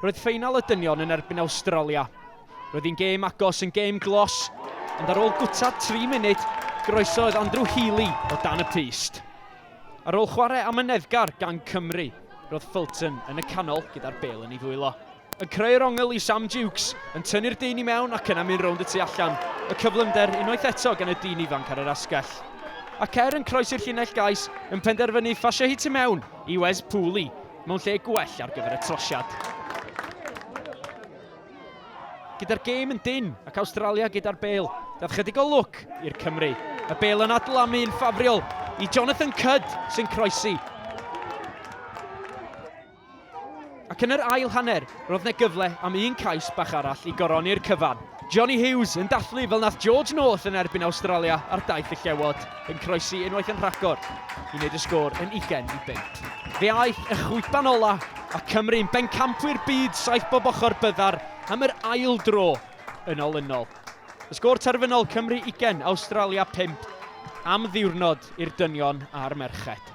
Roedd ffeinal y dynion yn erbyn Awstralia. Roedd hi'n gêm agos, yn gêm glos, ond ar ôl gwta 3 munud, groesodd Andrew Healy o dan y pyst. Ar ôl chwarae amyneddgar gan Cymru, roedd Fulton yn y canol gyda'r bêl yn ei ddwylo. Yn creu'r ongl i Sam Jukes, yn tynnu'r dyn i mewn ac yna mynd rownd y tu allan. Y cyflymder unwaith eto gan y dyn ifanc ar yr asgell. Ac er yn croesi'r llinell gais, yn penderfynu phasio hi tu mewn i Wes Pooley, mewn lle gwell ar gyfer y trosiad. Gyda'r gêm yn dynn ac Awstralia gyda'r bêl, daeth chydig o lwc i'r Cymry. Y bêl yn adlamu'n ffafriol i Jonathan Cudd sy'n croesi. Ac yn yr ail hanner, roedd 'na gyfle am un cais bach arall i goroni'r cyfan. Johnny Hughes yn dathlu fel nath George North yn erbyn Awstralia ar daith y Llewod, yn croesi unwaith yn rhagor i wneud y sgôr yn ugain i bump. Fe aeth y chwiban ola a Cymru'n bencampwyr byd saith bob ochr byddar am yr ail dro yn olynol. Y sgôr terfynol Cymru ugain, Awstralia pump am ddiwrnod i'r dynion a'r merched.